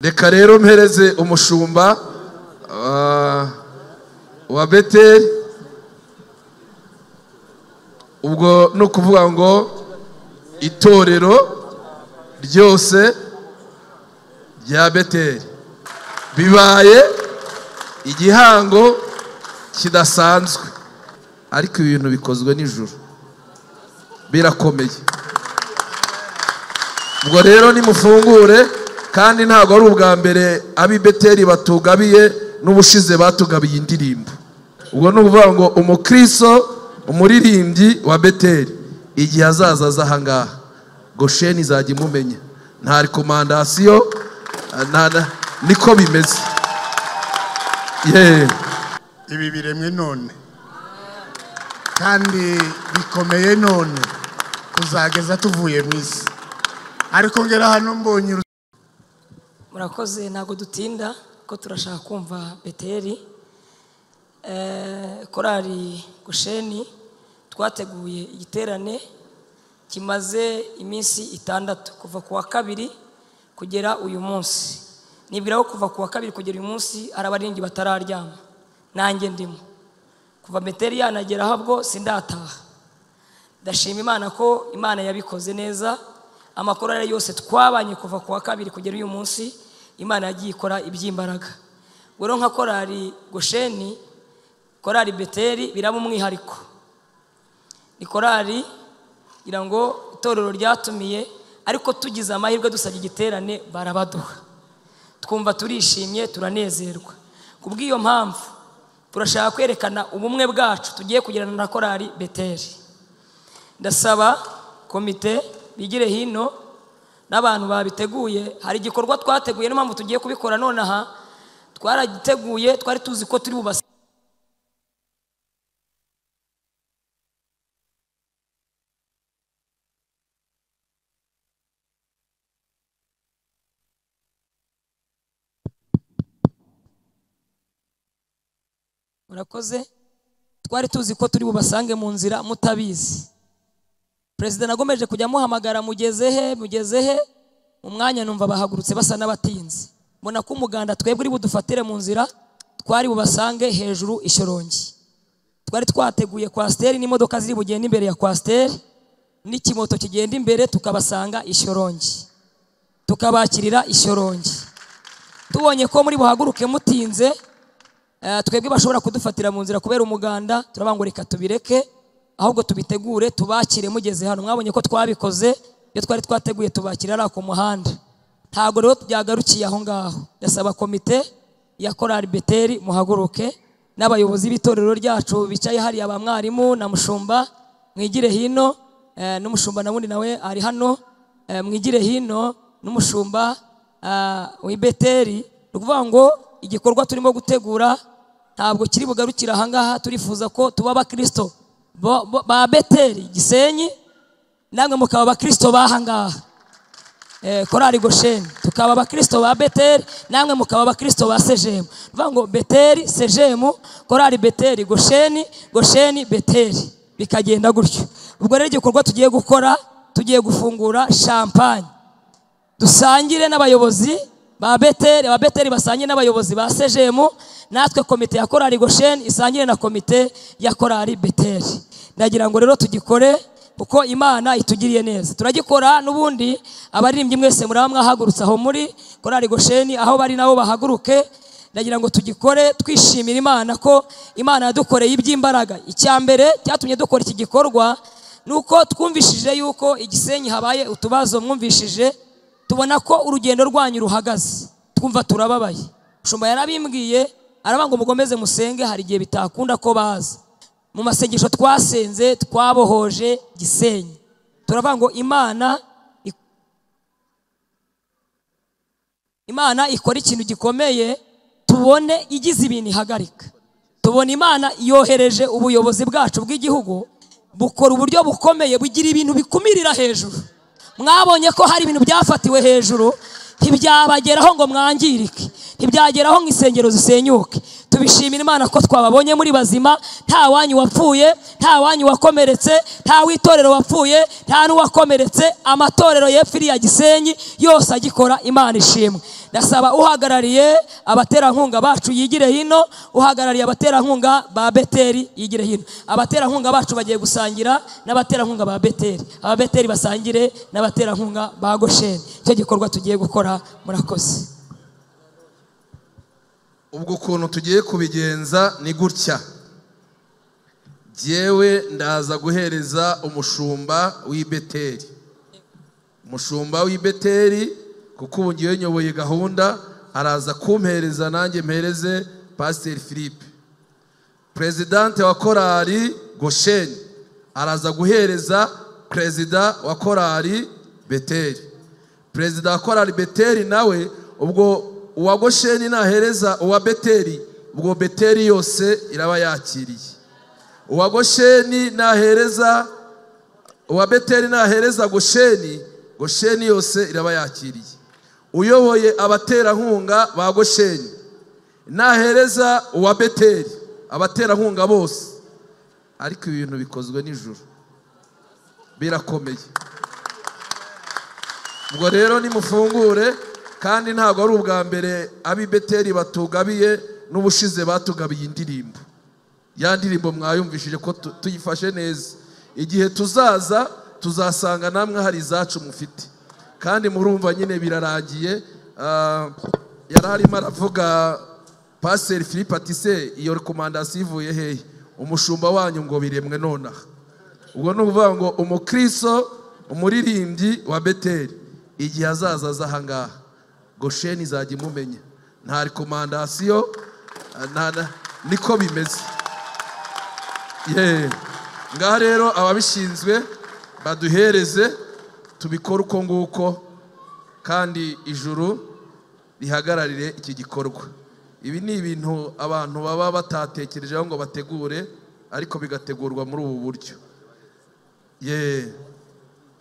Reka rero mpereze umushumba wa Beteli. Ubwo no kuvuga ngo itorero ryose rya Beteli bibaye igihango kidasanzwe, ariko ibintu bikozwe nijoro birakomeye. Ubwo rero nimufungure, kandi ntabwo ari ubwa mbere abi Beteli batugabiye, n'ubushize batugabiye indirimbo. Ubwo ni ukuvuga ngo umukristo umuririmbyi wa Beteli igihe azaza aza aha ngaha, Gosheni izajya imumenya, nta rekomandasiyo, niko bimeze. Ibi biremwe none kandi bikomeye none kuzageza tuvuye mu isi. Ariko ngera hano mbonye. Murakoze, ntabwo dutinda ko turashaka kumva Beteli. Korali Gosheni twateguye igiterane kimaze iminsi 6 kuva kuwa kabiri kugera uyu munsi. Nibwira ko kuva kuwa kabiri kugera uyu munsi hari abaringi batararyama, nanjye ndimo. Kuva Beteli yanagera ahabwo sindataha. Ndashima Imana ko Imana yabikoze neza. Amakorali yose twabanye kuva kuwa kabiri kugera uyu munsi, Imana yagiye ikora iby'imbaraga. Rero nka korali Gosheni, korali Beteli biraba umwihariko. Ni korali ngira ngo itorero ryatumiye, ariko tugize amahirwe dusabye igiterane barabaduha, twumva turishimye turanezerwa. Kubw'iyo mpamvu turashaka kwerekana ubumwe bwacu tugiye kugirana na korali Beteli. Ndasaba komite bigire hino n'abantu babiteguye. Hari igikorwa twateguye, niyo mpamvu tugiye kubikora nonaha. Twaragiteguye, twari tuzi ko turi bubase Murakoze. Twari tuzi ko turi bubasange mu nzira mutabizi. President agomeje kujya muhamagara, mugeze he, mugeze he. Mu mwanya numva bahagurutse basa n'abatinze. Mbona ko umuganda twebwe uri budufatire mu nzira, twari bubasange hejuru Ishyorongi. Twari twateguye kwasteri n'imodoka ziri bugende imbere ya kwasteri n'ikimoto kigenda imbere, tukabasanga Ishyorongi, tukabakirira Ishyorongi. Tubonye ko muri buhaguruke mutinze, twebwe bashobora kudufatira mu nzira kubera umuganda, turabangurika tubireke, ahubwo tubitegure tubakire mugeze hano. Mwabonye ko twabikoze, iyo twari twateguye tubakira ari ku muhanda. Ntago rero byagarukiye aho ngaho. Ndasaba komite ya korali Beteli muhaguruke, n'abayobozi b'itorero ryacu bicaye hariya, ba mwarimu na mushumba mwigire hino, n'umushumba nabundi nawe ari hano, mwigire hino n'umushumba w'i Beteli. Ni ukuvuga ngo igikorwa turimo gutegura ntabwo kiri bugarukira aha ngaha. Turifuza ko tuba abakristo ba Beteli Gisenyi, namwe mukaba abakristo b'aha ngaha. Korali Gosheni tukaba abakristo ba Beteli, namwe mukaba abakristo ba Sejemu. Nuvuga ngo Beteli Sejemu, korali Beteli Gosheni, Gosheni Beteli, bikagenda gutyo. Ubwo rero igikorwa tugiye gukora, tugiye gufungura champagne, dusangire n'abayobozi ba Beteli, aba Beteli basangire n'abayobozi ba Sejemu, natwe komite ya korali Gosheni isangire na komite ya korali Beteli. Ndagira ngo rero tugikore kuko Imana itugiriye neza. Turagikora n'ubundi abaririmbyi mwese muraba mwahagurutse aho muri korali Gosheni, aho bari nabo bahaguruke. Ndagira ngo tugikore twishimira Imana ko Imana yadukoreye iby'imbaraga. Icya mbere cyatumye dukora iki gikorwa nuko twumvishije yuko Igisenyi habaye utubazo, mwumvishije tubona ko urugendo rwanyu ruhagaze, twumva turababaye. Mushumba yarabimbwiye, arabanga ngo mugomeze musenge, hari igihe bitakunda ko baza. Mu masengesho twasenze twabohoje Gisenyi, turavuga ngo Imana ikora ikintu gikomeye, tubone igize ibintu ihagarika. Tubona Imana yohereje ubuyobozi bwacu bw'igihugu bukora uburyo bukomeye, bugira ibintu bikumirira hejuru. Mwabonye ko hari ibintu byafatiwe hejuru, ntibyabageraho ngo mwangirike, ntibyageraho ngo insengero zisenyuke. Tubishimira Imana ko twababonye muri bazima, nta wanyu wapfuye, nta wanyu wakomeretse, nta w'itorero wapfuye, nta n'uwakomeretse. Amatorero y'epfo ya Gisenyi yose agikora, Imana ishimwe. Ndasaba uhagarariye abaterankunga bacu yigire hino, uhagarariye abaterankunga ba Beteri yigire hino. Abaterankunga bacu bagiye gusangira n'abaterankunga ba Beteri, ababeteri basangire n'abaterankunga ba Gosheni. Icyo gikorwa tugiye gukora, murakoze. Ubwo ukuntu tugiye kubigenza ni gutya: jyewe ndaza guhereza umushumba w'i Beteri, umushumba w'i Beteri kuko ubu ngiye nyoboye gahunda, araza kumpereza nanjye mpereze Pasiteri Philippe. Perezidante wa korali Gosheni araza guhereza perezida wa korali Beteri. Perezida wa korali Beteri nawe ubwo uwa Gosheni nahereza uwa Beteri, ubwo Beteri yose iraba yakiriye. Uwa Gosheni nahereza uwa Beteri nahereza Gosheni, Gosheni yose iraba yakiriye. Uyoboye abaterankunga ba Gosheni nahereza uwa Beteri, abaterankunga bose. Ariko ibintu bikozwe nijoro birakomeye. Ubwo rero nimufungure, kandi ntabwo ari ubwa mbere ab'i Beteri batugabiye, n'ubushize batugabiye indirimbo. Ya ndirimbo mwayumvishije ko tuyifashe neza. Igihe tuzaza tuzasanga namwe hari izacu mufite, kandi murumva nyine birarangiye. Yari arimo aravuga Pasiteri Philippe ati se iyo rekomandasiyo ivuye hehe? Umushumba wanyu ngo biremwe nonaha. Ubwo ni ukuvuga ngo umukristo umuririmbyi wa Beteri igihe azaza aza aha ngaha, Gosheni izajya imumenya. Nta rekomandasiyo, niko bimeze. Ngaha rero ababishinzwe baduhereze tubikore uko nguko, kandi ijuru rihagararire iki gikorwa. Ibi ni ibintu abantu baba batatekerejeho ngo bategure, ariko bigategurwa muri ubu buryo.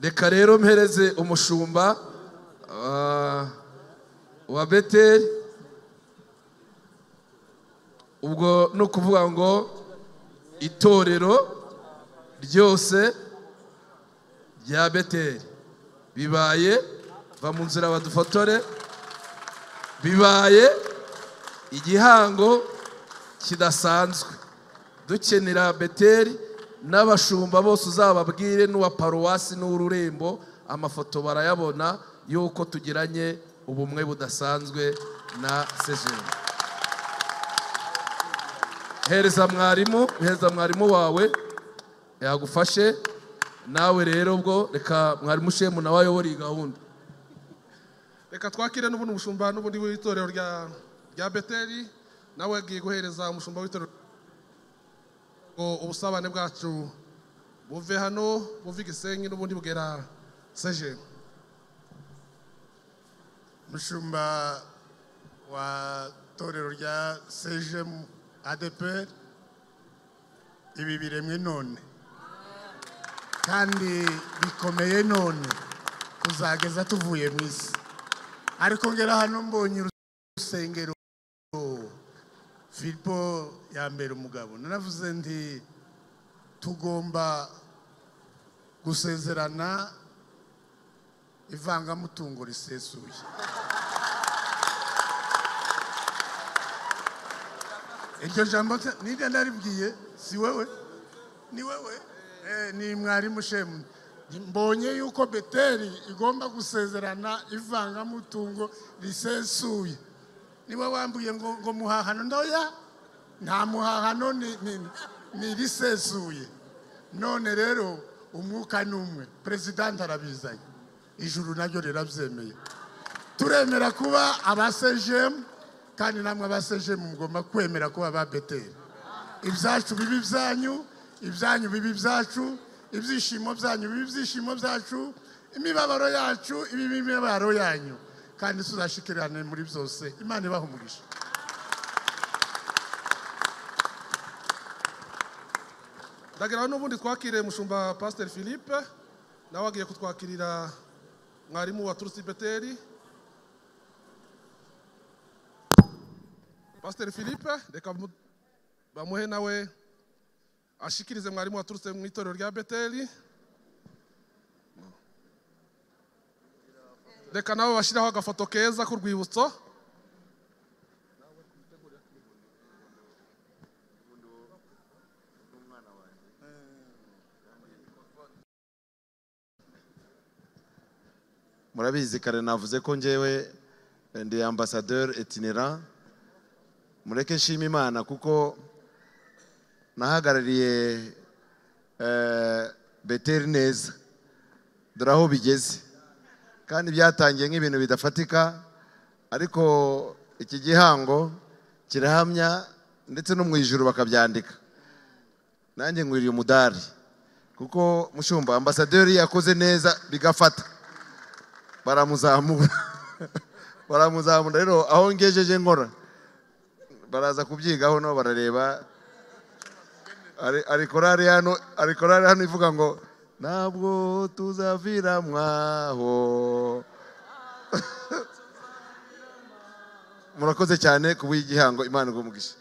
Reka rero mpereze umushumba wa Beteri. Ubwo ni ukuvuga ngo itorero ryose rya Beteri bibaye, va mu nzira badufotore, bibaye igihango kidasanzwe. Dukenera Beteri n'abashumba bose, uzababwire n'uwa paruwasi n'ururembo, amafoto barayabona yuko tugiranye ubumwe budasanzwe na sejeni. Hereza mwarimu, hereza mwarimu wawe yagufashe. Nawe rero ubwo reka mwarimu Shemu nawe ayobore iyi gahunda. Reka twakire n'ubundi umushumba n'ubundi w'itorero rya Beteri, nawe agiye guhereza umushumba w'itorero ngo ubusabane bwacu buve hano buve Gisenyi n'ubundi bugera seje. Mushumba wa torero rya CGM ADP, ibi biremwe none kandi bikomeye none kuzageza tuvuye mu isi. Ariko ngera hano mbonye urusengero Filipo ya mbere umugabo, naravuze nti tugomba gusezerana ivangamutungo risesuye. Iryo jambo niryo naribwiye, si wewe, ni wewe, ni mwarimu Shemu. Mbonye yuko Beteri igomba gusezerana ivangamutungo risesuye. Niwe wambuye ngo muhahano, ndoya nta muhahano, ni risesuye. None rero umwuka n'umwe, president arabizanye, ijuru naryo rirabyemeye. Turemera kuba aba CGM, kandi namwe aba CGM mugomba kwemera kuba aba Beteri. Ibyacu bibi byanyu, ibyanyu bibi byacu, ibyishimo byanyu bibi ibyishimo byacu, imibabaro yacu ibibi imibabaro yanyu, kandi tuzashikirane muri byose. Imana ibahe umugisha. Ndagira n'ubundi twakire umushumba Pastor Philippe, nawe agiye kutwakirira mwarimu waturutse Beteri. Pastor Philippe, reka bamuhe nawe ashikirize mwarimu waturutse mu itorero rya Beteli. Reka nawe bashiraho agafoto keza ku rwibutso. Murabizi kare navuze ko njewe ndi ambassadeur itinerant. Mureke nshima Imana kuko nahagarariye Beteli neza, dore aho bigeze, kandi byatangiye nk'ibintu bidafatika, ariko iki gihango kirahamya ndetse no mu ijuru bakabyandika. Nanjye nkwiriye umudari kuko mushumba ambassadeur yakoze neza bigafata, baramuzamura baramuzamura. Rero aho ngejeje nkora baraza kubyigaho no barareba. Ari korari hano, ari korari hano ivuga ngo ntabwo tuzavira mwaho. Murakoze cyane kuba igihango, Imana igumugisha.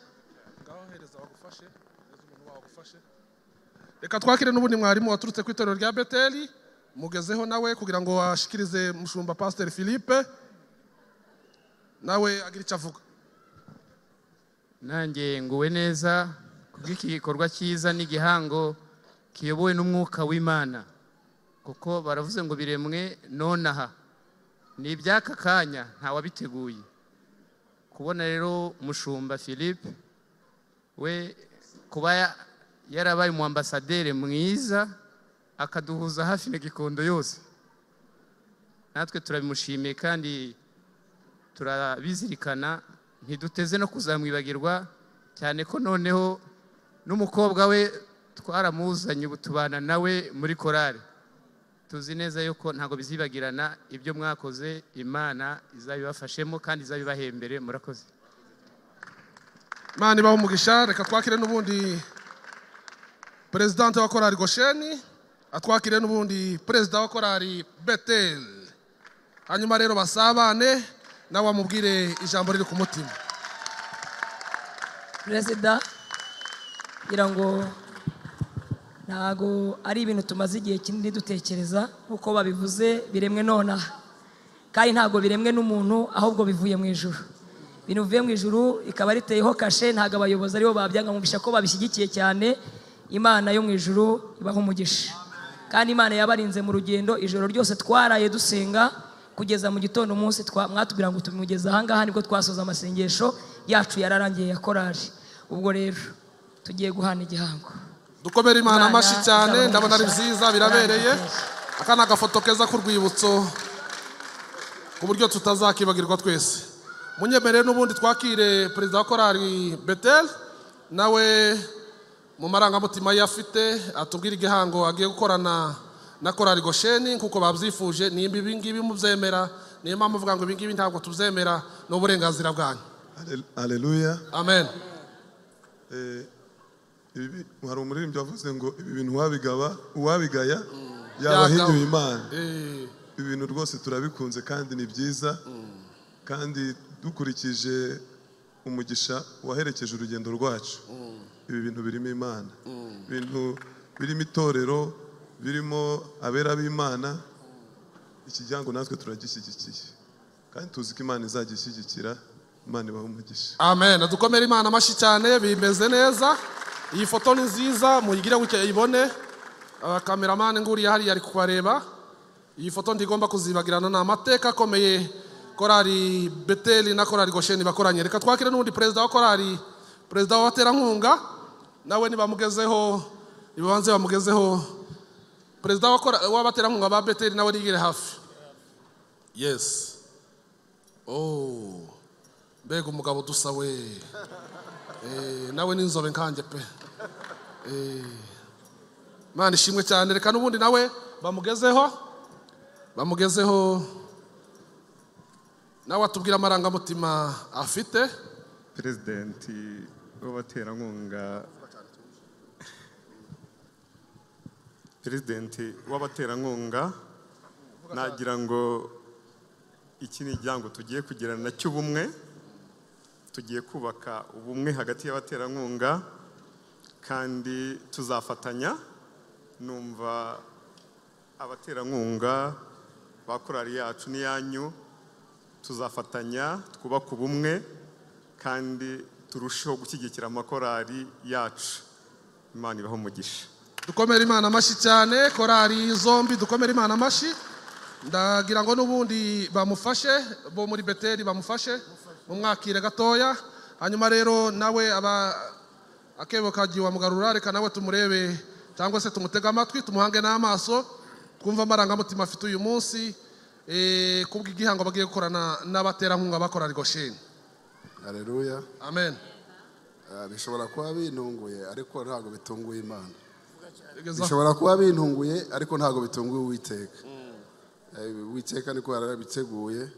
Reka twakire n'ubundi mwarimu waturutse ku itorero rya Beteli, mugezeho nawe kugira ngo ashikirize mushumba Pastor Philippe, nawe agira icyo avuga. Nanjye nguwe neza kubw'iki gikorwa cyiza n'igihango kiyobowe n'umwuka w'Imana, kuko baravuze ngo biremwe nonaha, ni iby'aka kanya ntawabiteguye. Kubona rero mushumba Philippe we kuba yarabaye umu ambassadeur mwiza akaduhuza hafi na Gikondo yose, natwe turabimushimiye kandi turabizirikana, ntiduteze no kuzamwibagirwa, cyane ko noneho n'umukobwa we twaramuzanye ubu tubana nawe muri korale. Tuzi neza yuko ntabwo bizibagirana ibyo mwakoze, Imana izabibafashemo kandi izabibahembere. Murakoze. Imana ibahe umugisha. Reka twakire n'ubundi president wa korali Gosheni, atwakire n'ubundi president wa korali Betel, hanyuma rero basabane nawe amubwire ijambo riri ku mutima. President, ngira ngo ntago ari ibintu tumaze igihe kinini dutekereza, nkuko babivuze biremwe nonaha, kandi ntago biremwe n'umuntu ahubwo bivuye mu ijuru. Ibintu bivuye mu ijuru ikaba riteyeho kashe, ntago abayobozi aribo babyanga, mubisha ko babishyigikiye cyane. Imana yo mu ijuru ibaha umugisha, kandi Imana yabarinze mu rugendo. Ijoro ryose twaraye dusenga kugeza mu gitondo umunsi mwatubwira ngo tumugeze aha ngaha, nibwo twasoza amasengesho yacu yararangiye ya korali. Ubwo rero tugiye guhana igihango. Dukomere Imana amashyi cyane, ndabona ari byiza birabereye. Aka ni agafoto keza k'urwibutso ku buryo tutazakibagirwa twese. Munyemerere n'ubundi twakire perezida wa korali Betel, nawe mu marangamutima ye afite atubwire igihango agiye gukorana na korali Gosheni nkuko babyifuje. Nimba ibi ngibi mubyemera, niyo mpamvu mvuga ngo ibi ngibi ntabwo tubyemera, ni uburenganzira bwanyu. Haleluya. Amen. Hari umuririmbyi wavuze ngo ibi bintu uwabigaba uwabigaya yabahinduye Imana. Ibi bintu rwose turabikunze kandi ni byiza, kandi dukurikije umugisha waherekeje urugendo rwacu, ibi bintu birimo Imana, ibintu birimo itorero, birimo abera b'Imana. Iki gihango natwe turagishyigikiye kandi tuzi ko Imana izagishyigikira. Imana ibahe umugisha. Amen. Dukomere Imana amashyi cyane, bimeze neza. Iyi foto ni nziza, muyigire gutya ibone. Abakameramani nguriya hariya ari kubareba. Iyi foto ndigomba kuzibagirana, ni amateka akomeye korali Beteli na korali Gosheni bakoranye. Reka twakire n'ubundi perezida wa korali, perezida w'abaterankunga, nawe nibamugezeho, nibabanze bamugezeho. Perezida w'abaterankunga ba Beteli nawe nigire hafi. Yes. Oh, mbega umugabo dusa we. Nawe n'inzobe nkanjye pe. Imana ishimwe cyane. Reka n'ubundi nawe bamugezeho, bamugezeho nawe atubwira amarangamutima afite. President w'abaterankunga, President w'abaterankunga, nagira ngo iki ni igihango tugiye kugirana cy'ubumwe. Tugiye kubaka ubumwe hagati y'abaterankunga kandi tuzafatanya. Numva abaterankunga ba korali yacu n'iyanyu tuzafatanya twubaka ubumwe kandi turusheho gushyigikira amakorali yacu. Imana ibahe umugisha. Dukomere Imana amashyi cyane, korali zombi dukomere Imana amashyi. Ndagira ngo n'ubundi bamufashe, bo muri Beteli bamufashe mumwakire gatoya. Hanyuma rero nawe aba akebo kagiwa mugarura, reka nawe tumurebe cyangwa se tumutega amatwi, tumuhange n'amaso, twumva amarangamutima afite uyu munsi kubw'igihango bagiye gukorana n'abaterankunga bakora Gosheni. Haleluya. Amen. Bishobora kuba bintunguye ariko ntabwo bitunguye Imana. Bishobora kuba bintunguye ariko ntabwo bitunguye Uwiteka. Uwiteka niko yarabiteguye.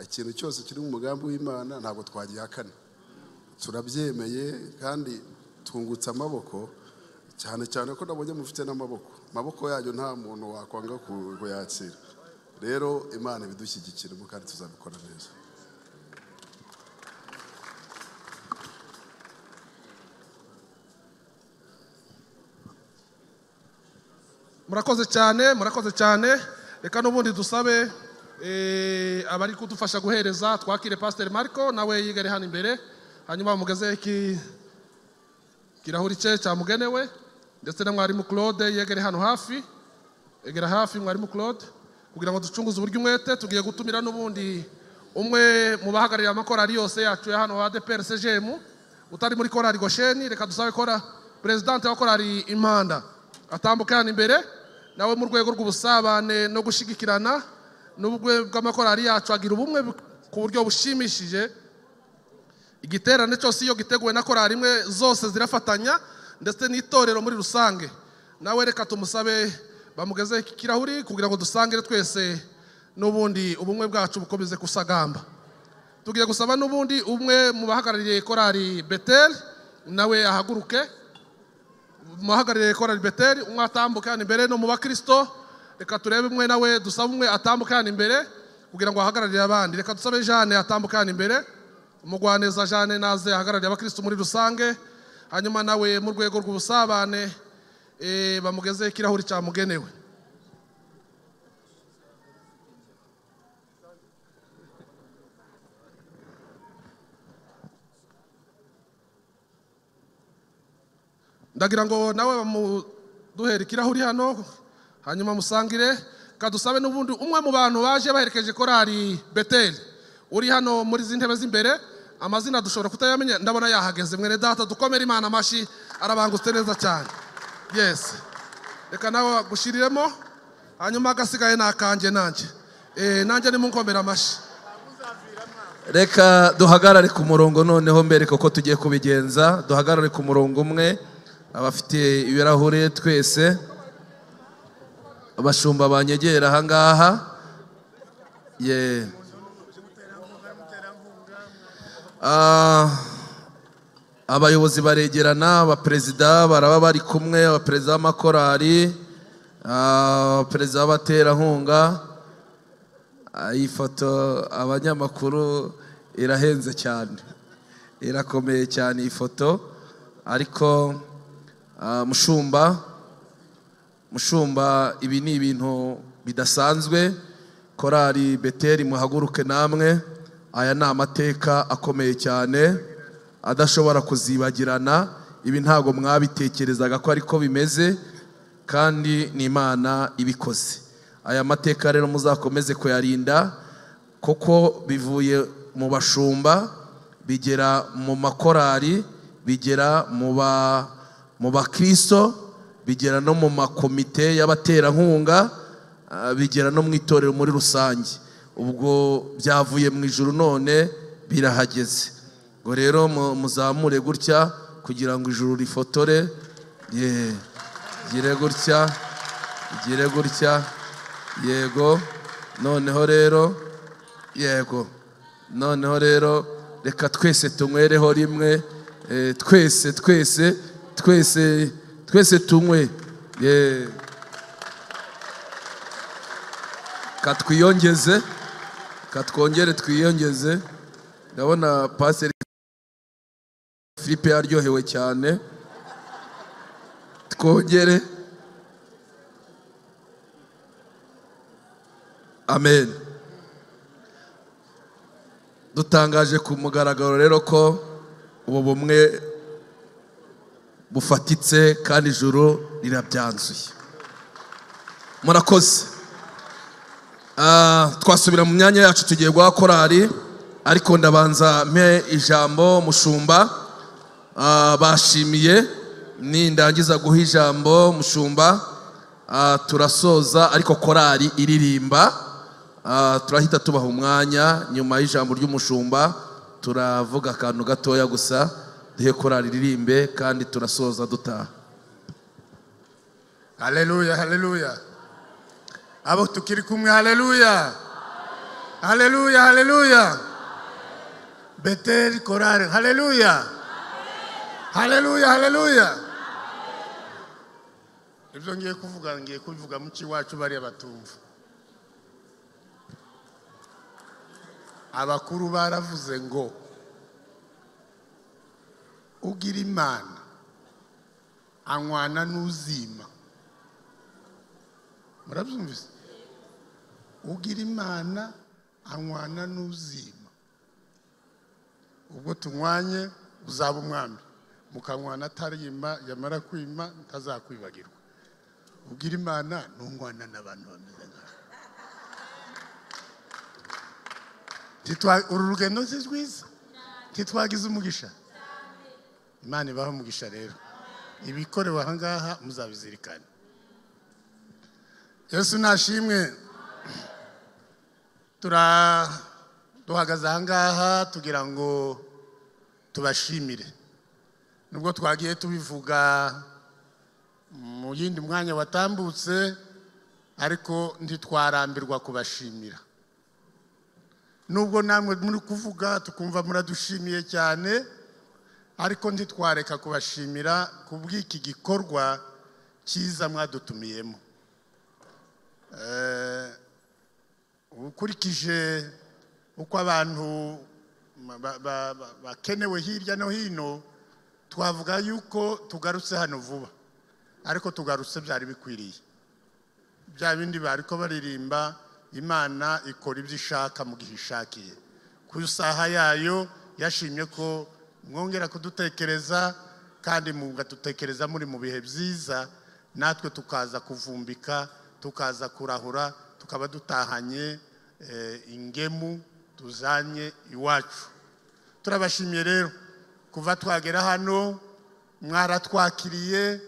Ikintu cyose kiri mu mugambi w'Imana ntabwo twagihakana. Turabyemeye kandi twungutse amaboko, cyane cyane ko nabonye mufite n'amaboko. Amaboko yayo nta muntu wakwanga kuyakira. Rero Imana ibidushyigikira kandi tuzabikora neza. Murakoze cyane, murakoze cyane. Reka n'ubundi dusabe abari kudufasha guhereza, twakire Pastor Marco nawe yigare hano imbere, hanyuma bamugeze iki kirahuri cye cyamugenewe, ndetse na mwarimu Claude yegere hano hafi, egera hafi mwarimu Claude, kugira ngo ducunguze uburyo umwete. Tugiye gutumira n'ubundi umwe mu bahagarariye amakorali yose yacu ya hano ADPR CGM utari muri korali Gosheni. Reka dusabe kora president wa korali Impanda atambuke hano imbere, nawe mu rwego rw'ubusabane no gushigikirana n'ubwo bw'amakorali yacu agira ubumwe ku buryo bushimishije. Igiterane cyose iyo giteguwe na korali imwe zose zirafatanya, ndetse n'itorero muri rusange. Nawe reka tumusabe bamugeze ikirahuri kugira ngo dusangire twese n'ubundi ubumwe bwacu bukomeze kusagamba. Tugiye gusaba n'ubundi umwe mu bahagarariye korali Bethel nawe ahaguruke. Muhagarariye korali Bethel umwe atambuke hano imbere, no mu bakristo reka turebe umwe nawe dusabe umwe atambuke hano imbere kugira ngo ahagararire abandi. Reka dusabe Jeanne atambuke hano imbere, umugwaneza Jeanne naze ahagararire abakristo muri rusange, hanyuma nawe mu rwego rw'ubusabane bamugeze ikirahuri cyamugenewe. Ndagira ngo nawe bamuduhere ikirahuri hano, hanyuma musangire. Kadusabe n'ubundi umwe mu bantu baje baherekeje korali Bethel uri hano muri izi ntebe z'imbere, amazina dushobora kutayamenya, ndabona yahageze. Mwene data dukomere Imana amashyi, arabangutse neza cyane. Yes, reka nawe gushiriremo, hanyuma agasigaye nakanje nanjye. Nanjye nimunkomera amashyi. Reka duhagarare ku murongo noneho mbereke uko tugiye kubigenza. Duhagarare ku murongo umwe, abafite ibirahure twese, abashumba banyegera aha ngaha. Ye abayobozi baregerana, abaperezida baraba bari kumwe, abaperezida b'amakorali, abaperezida b'abaterankunga. Iyi foto abanyamakuru irahenze cyane, irakomeye cyane iyi foto. Ariko mushumba, ibi ni ibintu bidasanzwe. Korali Bethel muhaguruke namwe, aya ni amateka akomeye cyane adashobora kuzibagirana. Ibi ntago mwabitekerezaga ko ariko bimeze, kandi ni Imana ibikoze. Aya mateka rero muzakomeze kuyarinda, kuko bivuye mu bashumba bigera mu makorali, bigera mu bakristo, bigera no mu makomite y'abaterankunga, bigera no mu itorero muri rusange. Ubwo byavuye mu ijuru none birahageze. Ngo rero muzamure gutya kugira ngo ijuru rifotore. Ye gire gutya, gire gutya. Yego, noneho rero, yego, noneho rero reka twese tunywereho rimwe. Twese twese twese twese tunywe. Ye katwiyongeze, katwongere twiyongeze. Ndabona pastor Philippe yaryohewe cyane. Twongere. Amen. Dutangaje ku mugaragaro rero ko ubu bumwe bufatitse kandi ijuru rirabyanzuye. Murakoze. Twasubira mu myanya yacu tugiye guha korali, ariko ndabanza mpe ijambo mushumba. Bashimiye, nindangiza guha ijambo mushumba turasoza, ariko korali iririmba. Turahita tubaha umwanya nyuma y'ijambo ry'umushumba, turavuga akantu gatoya gusa, duhe korali iririmbe kandi turasoza dutaha. Haleluya, haleluya. Abo tukiri kumwe, haleluya. Haleluya, haleluya. Betel korali, haleluya. Haleluya, haleluya. Ibyo ngiye kuvuga, ngiye kubivuga mu kiwacu bariya batumva. Abakuru baravuze ngo ugira Imana anywana n'uzima. Murabyumvise? Ugira Imana anywana n'uzima. Ubwo tunywanye uzaba umwami, mukanywana atarima, yamara kwima ntazakwibagirwa. Ugira Imana ntungwana n'abantu bameze nkawe. Uru rugendo si rwiza, ntitwagize umugisha. Imana ibahe umugisha rero. Ibikorewe aha ngaha muzabizirikane. Yesu nashimwe. Duhagaze aha ngaha tugira ngo tubashimire. Nubwo twagiye tubivuga mu yindi mwanya watambutse, ariko ntitwarambirwa kubashimira. Nubwo namwe muri kuvuga tukumva muradushimiye cyane, ariko ntitwareka kubashimira kubw'iki gikorwa cyiza mwadutumiyemo. Ukurikije uko abantu bakenewe hirya no hino, twavuga yuko tugarutse hano vuba, ariko tugarutse byari bikwiriye. Bya bindi bariko baririmba, Imana ikora ibyo ishaka mu gihe ishakiye. Ku isaha yayo yashimye ko mwongera kudutekereza, kandi mugadutekereza muri mu bihe byiza, natwe tukaza kuvumbika, tukaza kurahura, tukaba dutahanye ingemu tuzanye iwacu. Turabashimiye rero kuva twagera hano, mwaratwakiriye,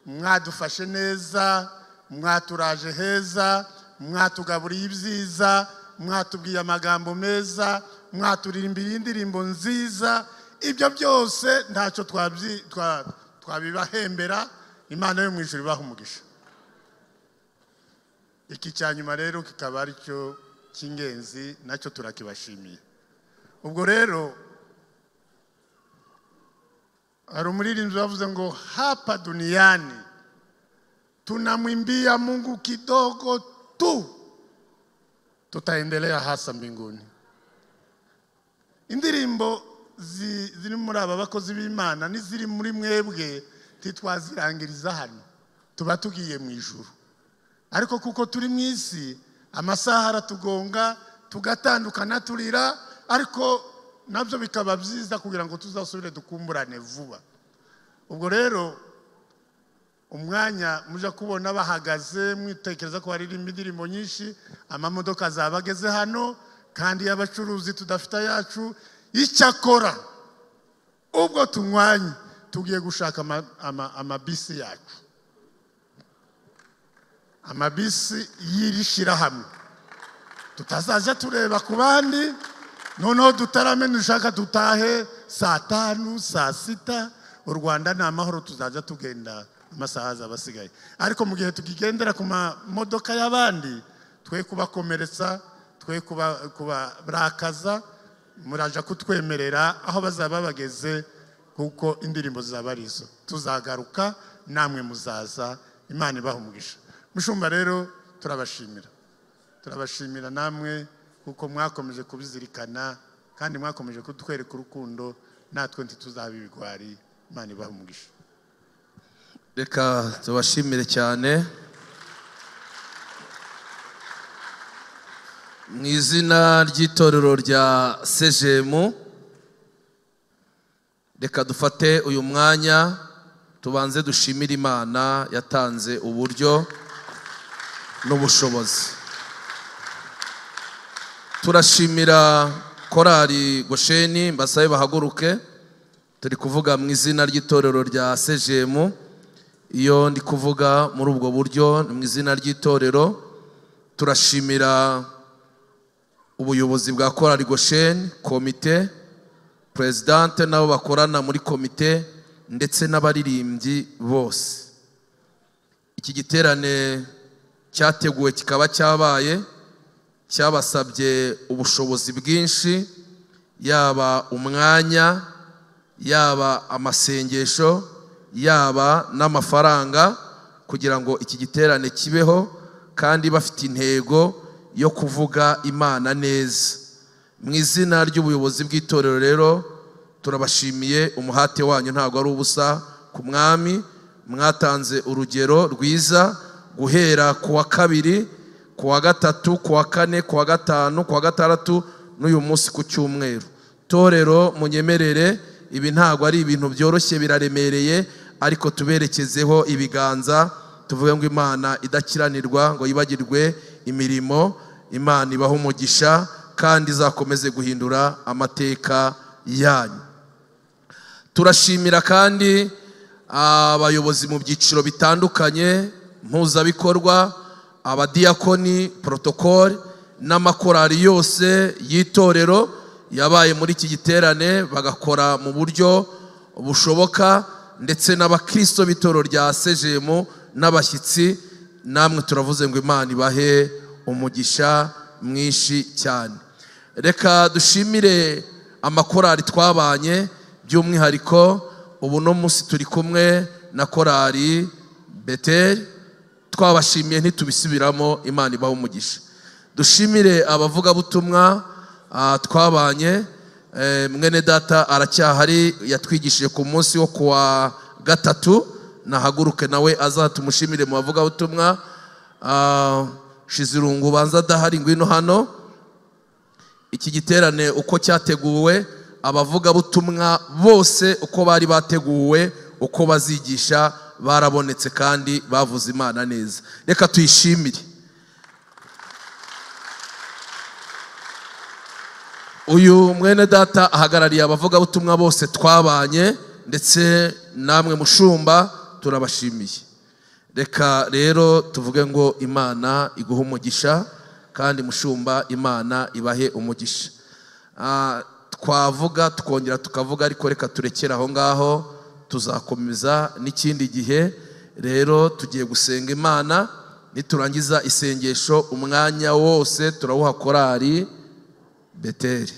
mwadufashe neza, mwaturaje heza, mwatugaburiye ibyiza, mwatubwiye amagambo meza, mwaturirimbiye indirimbo nziza. Ibyo byose ntacyo twabibahembera. Imana yo mu ijuru ibaha umugisha. Iki cya nyuma rero kikaba ari cyo cy'ingenzi, nacyo turakibashimiye. Ubwo rero hari umuririmbyi wavuze ngo hapa duniani tunamwimbia Mungu kidogo tu, tutaendelea hasa mbinguni. Indirimbo ziri muri aba bakozi b'Imana n'iziri muri mwebwe titwazirangiriza hano, tuba tugiye mu ijuru. Ariko kuko turi mu isi, amasaha aratugonga, tugatandukana turira, ariko nabyo bikaba byiza kugira ngo tuzasubire dukumburane vuba. Ubwo rero umwanya muja kubona bahagaze mwitekereza ko haririmba indirimbo nyinshi, amamodoka azaba ageze hano, kandi y'abacuruzi tudafite yacu. Icyakora ubwo tunywanye tugiye gushaka amabisi yacu, amabisi y'iri shyirahamwe, tutazaja tureba ku bandi. Noneho dutarame, dushaka dutahe saa 5 saa 6. U Rwanda ni amahoro, tuzaja tugenda amasaha azaba asigaye. Ariko mu gihe tukigendera ku mamodoka y'abandi, twe kubakomeretsa, twe kubarakaza, muraja kutwemerera aho bazaba bageze, kuko indirimbo zizaba ari izo. Tuzagaruka namwe muzaza. Imana ibahe umugisha. Mushumba rero turabashimira, turabashimira namwe kuko mwakomeje kubizirikana. Kandi mwakomeje kutwereka urukundo, natwe ntituzaba ibigwari. Imana ibahe umugisha. Reka tubashimire cyane mu izina ry'itorero rya Sejemu. Reka dufate uyu mwanya tubanze dushimire Imana yatanze uburyo n'ubushobozi. Turashimira korali Gosheni, mbasabe bahaguruke. Turi kuvuga mu izina ry'itorero rya Sejemu. Iyo ndi kuvuga muri ubwo buryo ni mu izina ry'itorero. Turashimira ubuyobozi bwa korali Gosheni, komite, presidente nabo bakorana muri komite, ndetse n'abaririmbyi bose. Iki giterane cyateguwe kikaba cyabaye, cyabasabye ubushobozi bwinshi, yaba umwanya, yaba amasengesho, yaba n'amafaranga, kugira ngo iki giterane kibeho, kandi bafite intego yo kuvuga Imana neza. Mu izina ry'ubuyobozi bw'itorero rero turabashimiye, umuhate wanyu ntabwo ari ubusa ku mwami. Mwatanze urugero rwiza guhera ku wa kabiri, ku wa gatatu, ku wa kane, ku wa gatanu, ku wa gatandatu, n'uyu munsi ku cyumweru. Torero munyemerere, ibi ntabwo ari ibintu byoroshye, biraremereye, ariko tuberekezeho ibiganza tuvuge ngo Imana idakiranirwa ngo yibagirwe imirimo. Imana ibahe umugisha kandi izakomeze guhindura amateka yanyu. Turashimira kandi abayobozi mu byiciro bitandukanye mpuzabikorwa, abadiyakoni, protocole n'amakorali yose y'itorero yabaye muri iki giterane, bagakora mu buryo bushoboka, ndetse n'abakristo b'itorero rya Sejemu n'abashyitsi. Namwe turavuze ngo Imana ibahe umugisha mwinshi cyane. Reka dushimire amakorali twabanye, by'umwihariko ubu no munsi turi kumwe na korali Beteli. Twabashimiye ntitubisubiramo, Imana ibahe umugisha. Dushimire abavugabutumwa twabanye. Mwene data aracyahari, yatwigishije ku munsi wo kuwa gatatu, nahaguruke nawe azatumushimire mu bavugabutumwa. Shizirungu banza adahari, ngwino hano. Iki giterane uko cyateguwe, abavugabutumwa bose uko bari bateguwe, uko bazigisha, barabonetse kandi bavuze Imana neza. Reka tuyishimire. Uyu mwene data ahagarariye abavugabutumwa bose twabanye, ndetse namwe mushumba turabashimiye. Reka rero tuvuge ngo Imana iguhe umugisha, kandi mushumba Imana ibahe umugisha. Twavuga tukongera tukavuga, ariko reka turekere aho ngaho, tuzakomeza n'ikindi gihe. Rero tugiye gusenga Imana, niturangiza isengesho umwanya wose turawuha korali Beteli.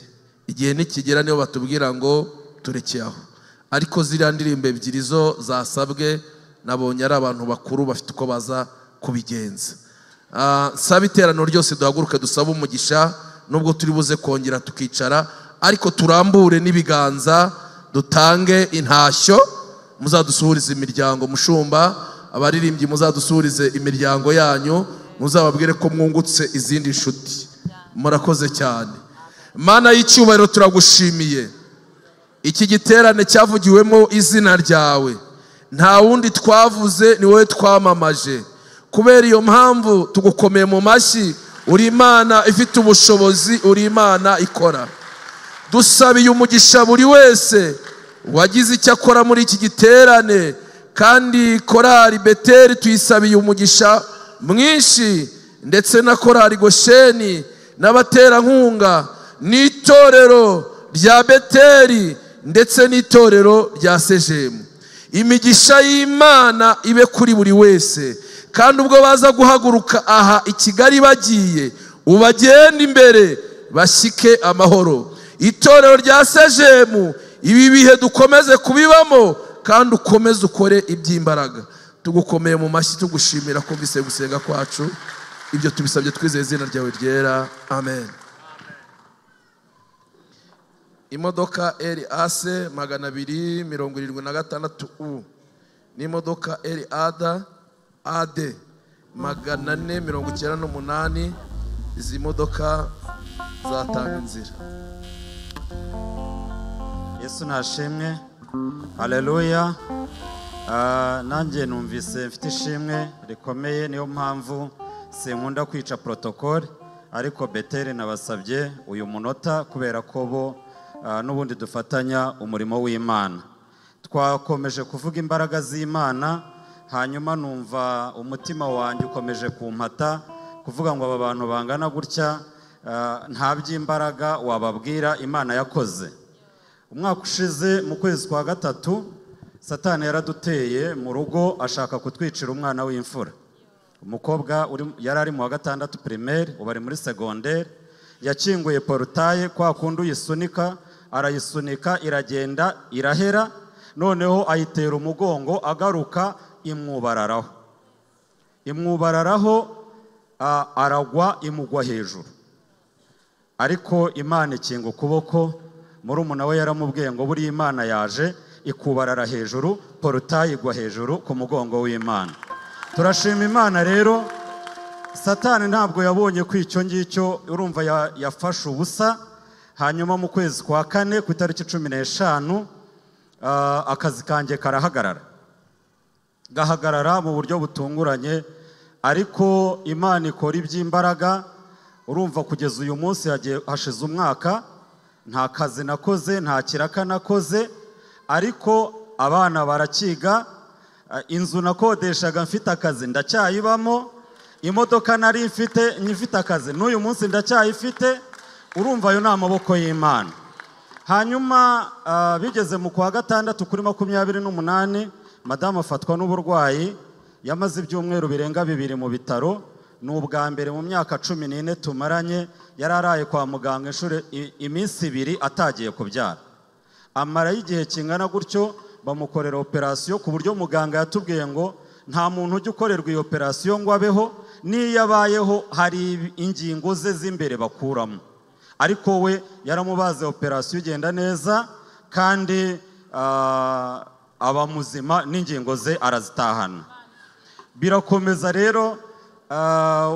Igihe nikigera niyo batubwira ngo turekeye aho, ariko ziriya ndirimbo ebyiri zo zasabwe nabonye ari abantu bakuru bafite uko baza kubigenza. Saba iteraniro ryose duhaguruke dusabe umugisha, nubwo turi buze kongera tukicara, ariko turambure n'ibiganza dutange intashyo. Muzadusuhurize imiryango mushumba, abaririmbyi muzadusuhurize imiryango yanyu, muzababwire ko mwungutse izindi nshuti. Murakoze cyane. Mana y'icyubahiro, turagushimiye. Iki giterane cyavugiwemo izina ryawe, nta wundi twavuze, ni wowe twamamaje. Kubera iyo mpamvu tugukomeye mu mashyi. Uri Imana ifite ubushobozi, uri Imana ikora. Dusabiye umugisha buri wese wagize icyo akora muri iki giterane, kandi korali Beteli tuyisabiye umugisha mwinshi, ndetse na korali Gosheni n'abaterankunga n'itorero rya Beteli ndetse n'itorero rya Sejemu. Imigisha y'Imana ibe kuri buri wese, kandi ubwo baza guhaguruka aha i Kigali bagiye, ubagende imbere bashyike amahoro. Itorero rya Sejemu ibi bihe dukomeze kubibamo, kandi ukomeze ukore iby'imbaraga. Tugukomeye mu mashyi, tugushimira ko bise gusenga kwacu. Ibyo tubisabye twizeye izina ryawe ryera, amen. Imodoka RAC 276 U n'imodoka RAD AD 498. Izi modoka zatanga inzira. Yesu nashimwe, haleluya. Nanjye numvise mfite ishimwe rikomeye, niyo mpamvu sinkunda kwica protocole, ariko Beteli nabasabye uyu munota kubera ko bo n'ubundi dufatanya umurimo w'Imana. Twakomeje kuvuga imbaraga z'Imana, hanyuma numva umutima wanjye ukomeje kumpata kuvuga ngo aba bantu bangana gutya nta by'imbaraga wababwira Imana yakoze. Umwaka ushize mu kwezi kwa gatatu, Satani yaraduteye mu rugo ashaka kutwicira umwana w'imfura. Umukobwa yari ari mu wa gatandatu primaire, ubu ari muri secondaire. Yakinguye portaye kwa kundi uyisunika, arayisunika iragenda irahera, noneho ayitera umugongo agaruka imwubararaho. Imwubararaho aragwa imugwa hejuru. Ariko Imana ikinga ukuboko, murumuna we yaramubwiye ngo buri Imana yaje ikubarara hejuru, portaye igwa hejuru ku mugongo w'Imana. Turashima Imana rero. Satani ntabwo yabonye ko icyo ngicyo urumva yafashe ubusa. Hanyuma mu kwezi kwa kane ku itariki 15 akazi kanjye karahagarara, gahagarara mu buryo butunguranye, ariko Imana ikora iby'imbaraga. Urumva kugeza uyu munsi hashize umwaka nta kazi nakoze, nta kiraka nakoze, ariko abana barakiga. Inzu nakodeshaga mfite akazi ndacyayibamo, imodoka nari mfite nyifite akazi n'uyu munsi ndacyayifite. Urumva ayo ni amaboko y'Imana. Hanyuma bigeze mu kwa gatandatu kuri 28, madamu afatwa n'uburwayi, yamaze ibyumweru birenga 2 mu bitaro. Ni ubwa mbere mu myaka 14 tumaranye yari araye kwa muganga inshuro iminsi 2 atagiye kubyara. Amara y'igihe kingana gutyo bamukorera operasiyo, ku buryo muganga yatubwiye ngo nta muntu ujya ukorerwa iyo operasiyo ngo abeho, n'iyo abayeho hari ingingo ze z'imbere bakuramo. Ariko we yaramubaze operasiyo igenda neza, kandi aba muzima n'ingingo ze arazitahana. Birakomeza rero.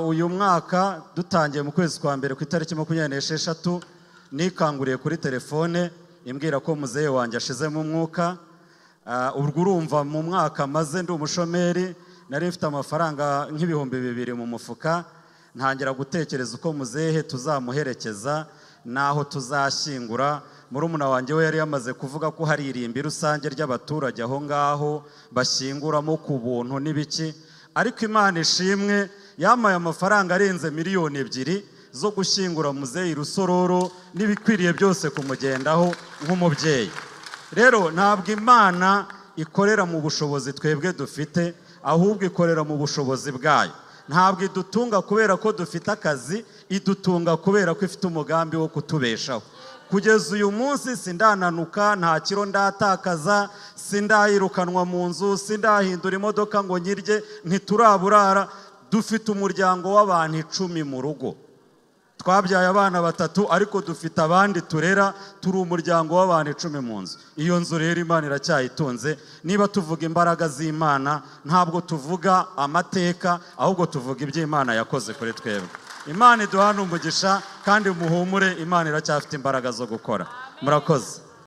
Uyu mwaka dutangiye mu kwezi kwa mbere ku itariki 26, nikanguriye kuri telefone imbwira ko muzehe wanjye ashizemo umwuka. Ubwo urumva mu mwaka maze ndi umushomeri, nari mfite amafaranga nk'ibihumbi 2 mu mufuka. Ntangira gutekereza uko muzehe tuzamuherekeza naho tuzashyingura. Murumuna wanjye we yari yamaze kuvuga ko hari irimbi rusange ry'abaturage aho ngaho bashyinguramo ku buntu n'ibiki, ariko Imana ishimwe yamaye amafaranga arenze miliyoni 2 zo gushyingura muzehe Rusororo n'ibikwiriye byose kumugendaho nk'umubyeyi. Rero ntabwo Imana ikorera mu bushobozi twebwe dufite, ahubwo ikorera mu bushobozi bwayo. Ntabwo idutunga kubera ko dufite akazi, idutunga kubera ko ifite umugambi wo kutubeshaho. Kugeza uyu munsi sindananuka, nta kiro ndatakaza, sindayirukanwa mu nzu, sindahindura imodoka ngo nyirye, ntituraburara. Dufite umuryango w'abantu 10 mu rugo. Twabyaye abana 3, ariko dufite abandi turera, turi umuryango w'abantu 10 mu nzu. Iyo nzu rero Imana iracyayitunze. Niba tuvuga imbaraga z'Imana, ntabwo tuvuga amateka, ahubwo tuvuga ibyo Imana yakoze kuri twebwe. Imana iduhana umugisha, kandi muhumure, Imana iracyafite imbaraga zo gukora. Murakoze.